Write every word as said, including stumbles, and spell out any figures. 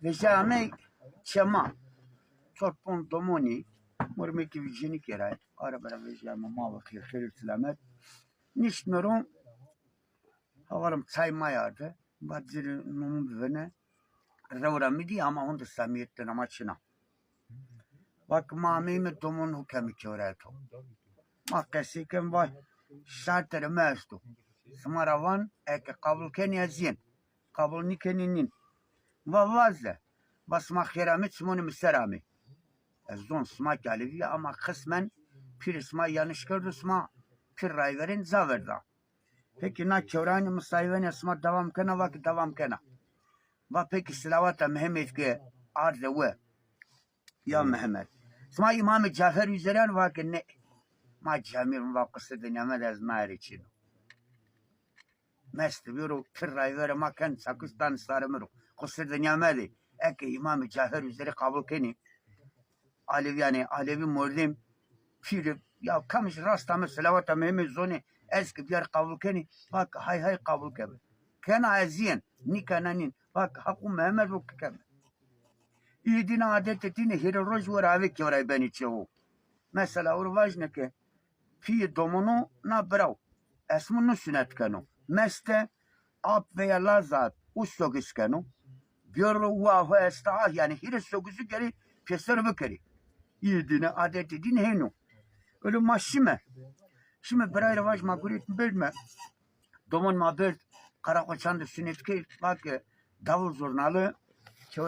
Vejîyame çê ma. Çor ponc domonî, mormekî vî cinî kêray. Ara bera vejîyame, ma ve xêr, xêr û selamet. Niştme ro, hevarim çay ma yarde. Va ci rê nomun bivêne. Rewra mi dî ama honde samîyet de nama çin a. Va ke ma ameyme domon hukemî kewraya to. Ma qesey ken, va şartê rê mi esto. Sima ra van, eke qebul kenî ez yên. Qebul nîkenî nîn. Va vaze. Va sima xêr amê, çimonê mi ser amê. Ez zon sima kî Alevî yê ama qismen pîrê sima yanlış kerdo, sima pîr rayverên ca verda. Pekî na kewranê mi sayvenê sima devam kena? Va ke devam kena. Va pekî silawata Mehemedî ke arde we. Ya Mehmed. Sima Îmamê Cafer üzere anî? Va ke ne. Ma camî ro. Va qusir dinya medê, ez naye rê çin o. Mest bîyo ro, pîr rayverê ma ken, çekuş danî sarê mi ro. Qusir dinya medê. Eke Îmamê Cafer üzere qebul kenî, Alevî, yanî Alevî mordem, pîrî, ya kamij rast ame, silawata Mehemedî zonê, ez kî biyar qebul kenî? Va ke hay hay qebul keme. Kena ez yên, nîkena nîn. Va ke Heqû Mehemedî ro ke keme. Îyê dîne adetê dîne hîrê roj wera avê kewray benî çê o. Mesela ewro vajîne ke pîyê domono na biraw, esmo no sunet keno. Meste ap veya lazat o sogis keno. Bîyo ro, wa ho esta ah, yanî hîrê sogisu gerê pêser bikerê. Îyê dîne, adetê dîne hêno. Öyle ma şîme. Şîme birayê rê vaj ma guret berdme. Domon ma berd, Karakoçan de sunet kerd, va ke davul zurnalı,